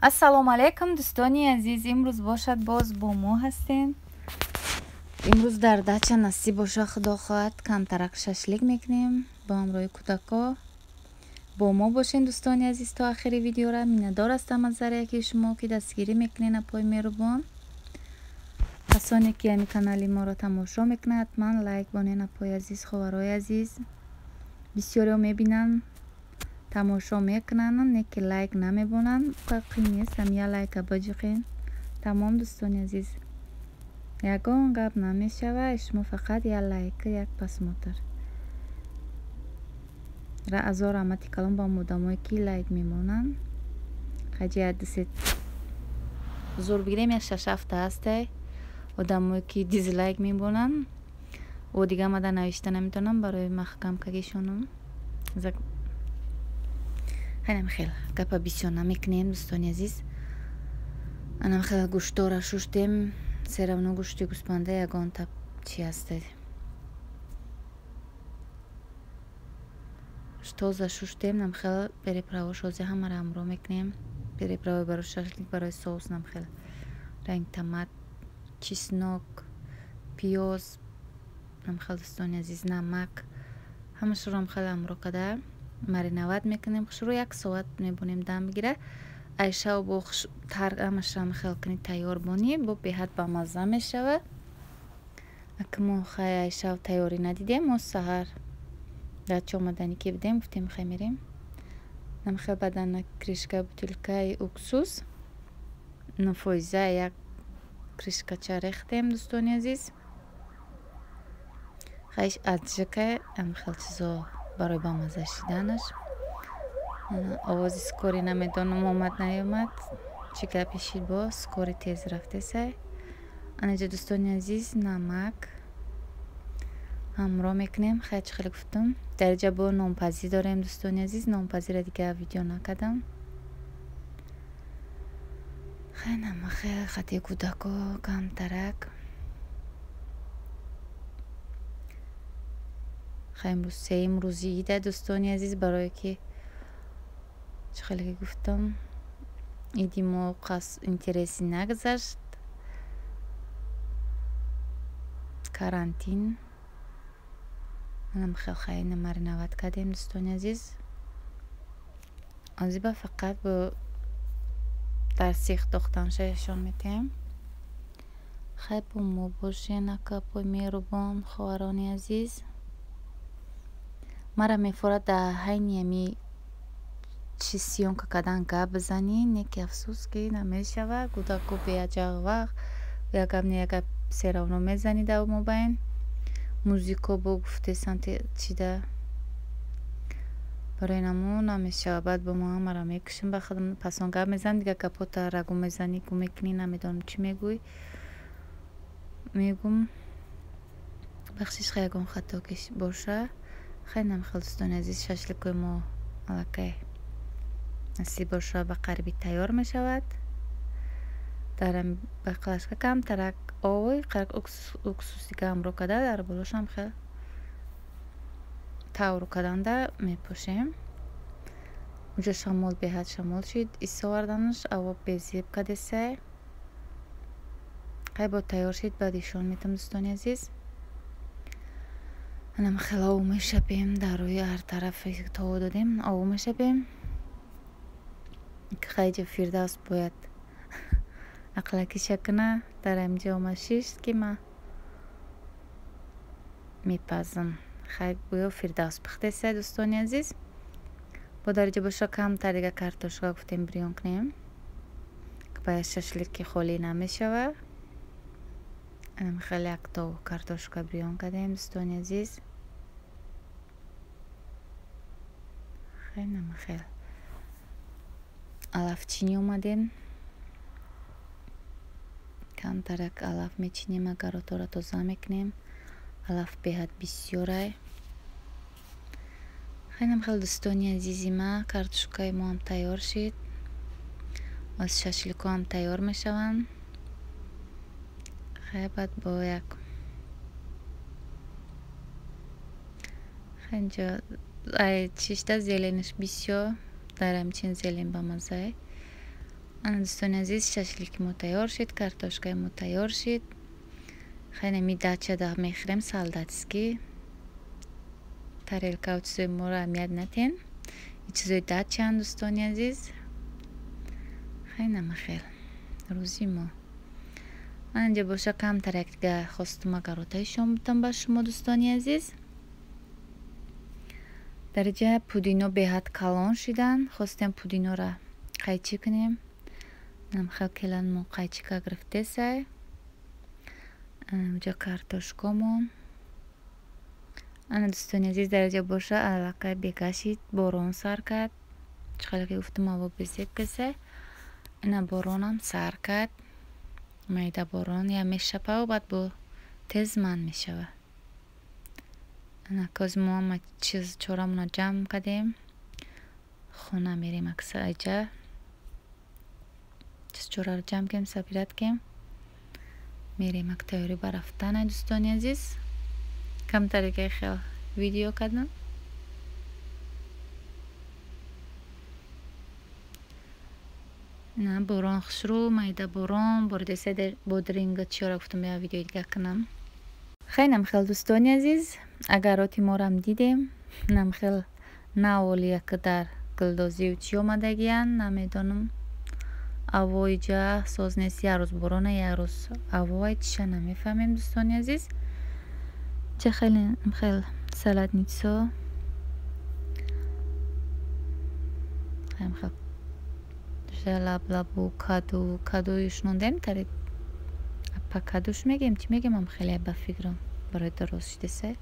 Ассалому алайкум, дӯстони азиз. Имрӯз бошад, боз бо мо ҳастем. Имрӯз дар дача, насиб боша, худо хоҳад, камтарак шашлик мекунем бо ҳамроҳи кӯдако. Бо мо бошен, дӯстони азиз, то ахири видеора. Миннатдор ҳастам аз ҳар яки шумо, ки дастгирӣ мекунен, апои меҳрубон. Касоне ки ҳами канали моро тамошо мекунанд, ҳатман лайк бонен, апои азиз, ховарои азиз. Бисёриҳо мебинанд, тамошо мекунанд, не ки лайк намебонанд. Қин нест, ҳам я лайка биҷиқен. Тамом, дӯстони азиз, ягон гап намешава. Шумо фақат я лайк, як просмотр. Азор раҳмати калон ба одамое, ки лайк мемонанд. Хаҷи ядисе зур бигирем, як шаш ҳафта ҳасте одамое, ки дизлайк мемонанд. О, дига мада навишта наметавонам барои маҳкам кагишонам. Хайнам, хел гапа бисёр намекунем, дӯстони азиз. Анам хел гӯштора шуштем. Всё равно гӯшти гӯспанда ягон таб чи ҳасте. Тоза шуштем, намхел приправа шози ҳамаро ҳамроҳ мекунем. Приправаи барои шашлик, барои соус, намхел ранг томат, чеснок, пиёз, намхел, дӯстони азиз, намак, ҳамашро ҳамхел ҳамроҳ карда мариновать мекунем. Хушрӯ як соат мебонем, дам бигира. Айшав бо тар ҳамашро ҳамхел кунӣ, тайёр бонӣ, бо беҳад бамазза мешава. Ака мо хай айшав тайёрӣ надидем, мо саҳар дача омаданӣ ки будем, гуфтем, хай мерем. Намхел баъдан крышка бутилкаи уксус 9%, як крышкача рехтем, дӯстони азиз. Хайш аджика, ҳамхел чизо барои бамазза шиданаш. Овози скорый намедонам, омад, наёмад, чӣ гапе шид, бо скорый тез рафтесай. Анаҷа, дӯстони азиз, намак ҳамроҳ мекунем. Хай, чӣ хеле гуфтам, дар инҷа бо нонпазӣ дорем, дӯстони азиз. Нонпазиро дига видео накардам. Хай, намахе хати кӯдако камтарак. Хай, имрӯз сеюм рӯзи ида, дӯстони азиз, барое ки чӣ хеле ки гуфтам, иди мо қас интереси нагузашт, карантин. Анам хел хайна мариновать кардем, дӯстони азиз. Азиба фақат бо дар сех дохтанша нишон метиҳем. Хай, бо мо бошен, акапои меҳрубон, хоҳарони азиз. Мара мефорад дар ҳайни ами чи съёмка кардан гап бизанӣ, не ки афсӯс, ки намешава. Кӯдаку беаҷақ вақт як гап не, як гап всё равно мезанӣ дар мобайн. Музико бо гуфтесан чида, барои намо намешава. Баъд бо мо ҳамаро мекушем, ба худам пасон гап мезанам, дигар гапота рагу мезанӣ, гу мекунӣ, намедонам чӣ мегӯй. Мегум, бахшиш, хай, ягон хато ки боша. Хай, намхел, дӯстони азиз, шашликои мо аллакай, насиб боша, ба қариби тайёр мешавад. Дар баклажка камтарак овой қарак уксус дига ҳамроҳ карда, дар болошам хел тавру карданда мепошем. Уҷо шамол, беҳад шамол шид, ис оварданаш, аво безеб кардесай. Хай, бо тайёр шид, баъд ишон метам, дӯстони азиз. Анам хел ов мешапем, дар рӯи ҳар тарафи тово додем, ов мешапем. Хайҷа Фирдавс бояд ақлакиша куна, дар ҳаминҷо омад шишт, ки ман мепазам. Хай, гӯё Фирдавс пухтесай, дӯстони азиз. Бо дар инҷа боша камтар дига картошка гуфтем бирён кунем, ба шашлики холӣ намешава. Анам хеле як тов картошка бирён кардем, дӯстони азиз. Хай, намахел алафчинӣ омадем, камтарак алаф мечинем, агаротора тоза мекунем. Алаф беҳад бисёрай. Хайнам хел, дӯстони азизи ма, картошкаи мо ҳам тайёр шид, аз шашликҳо ҳам тайёр мешаванд. Хай, баъд бо як инҷо ай чишта, зеленаш бисёр, дар ҳамчин зелень бамаззае. Ана дӯстони азиз, шашлики мо тайёр шид, картошкаи мо тайёр шид. Хайне ми дачада мехӯрем солдатский. Тарелкаву чизои моро аҳамият натен. Ин чизои дачаанд, дӯстони азиз. Хайна махел рӯзи мо. Анҷа боша камтар як дига хостум агаротаи шом бутам ба шумо, дӯстони азиз. Дар инҷа пудино беҳад калон шидан. Хостем пудинора қайчӣ кунем. Намхел келанмо қайчика гирифтесай. Уҷа картошкомон. Ана дӯстони азиз, дар инҷа боша аллакай бегашид, борон сар кард. Чӣ қадар ки гуфтум, ҳаво безеб кесай. Ина боронам сар кард. Майда борон я мешапаву баъд бо тез ман мешавад. Ана коз мо ҳама чиз чорамонро ҷамъ кардем. Хона мерем акса айҷа. Чиз чораро ҷамъ кардем, собирать кардем. Мерем ак тайёрӣ ба рафтан, ай дӯстони азиз. Камтаре хел видео кардам. На борон хушрӯ, майда борон боридеса, бодринга чиёра гуфтам, я видеои дига кунам. Хайнам хел, дӯстони азиз, агароти морам дидем. Нам хел наволи як дар гулдозию чӣ омадагиянд, намедонам. Аво иҷа соз нест, як рӯз борона, як рӯз авоай, чиша намефаҳмем, дӯстони азиз. Ча хеле хел салатницо. Хел лаблабу, каду, кадуи шунондем, тари апа кадуш мегем, чӣ мегем, ам хеле ба фикрам барои дароз шидесай.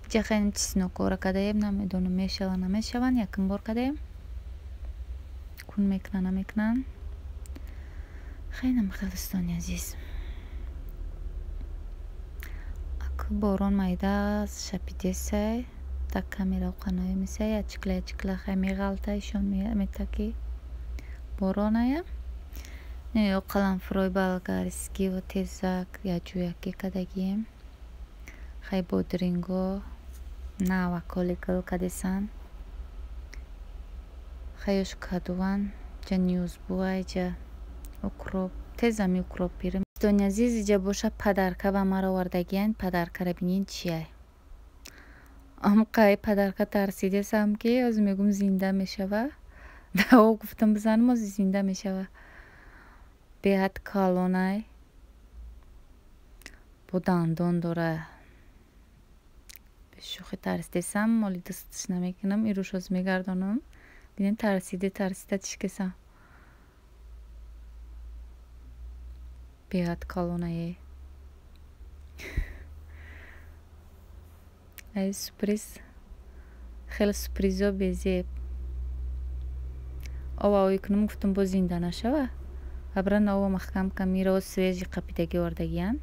Иҷа хеле чеснокора кадаем, намедонам мешава, намешаванд, якум бор кадаем. Кун мекунанд, намекунанд. Хеле хел, дӯстони азиз. Ак борон майда шапидесай, так камера қанои мисай, ячикла ячикла хай меғалта, ишон метаки бороная. Не, қаламфурой болгарский ва тезак яҷӯяке кадагием. Хай бодринго наваколи гул кадесан. Хайёш кадуван, ҷа ниёзбуай, ҷа укроп, тезами укроп пирим. Дӯстони азиз, иҷа боша подарка ба маро овардагиянд. Подаркара бинед чиай. Амқай подарка тарсидесам, ки ҳозир мегӯм зинда мешава. Даво гуфтам бизанам, ҳозир зинда мешава. Беҳад калонай. Бо дандон дора. Бешӯхӣ тарсидесам, моли дастш намекунам, ирӯш ҳозир мегардонам. Бинед, тарсиде тарсида чишкесам. Беҳад калонае. Ай сюрприз. Хеле сюрпризо безеб. Ова ой кунам, гуфтам, боз зинда нашава. Абран ова маҳкам кам, ира свежий қапидагӣ овардагиянд.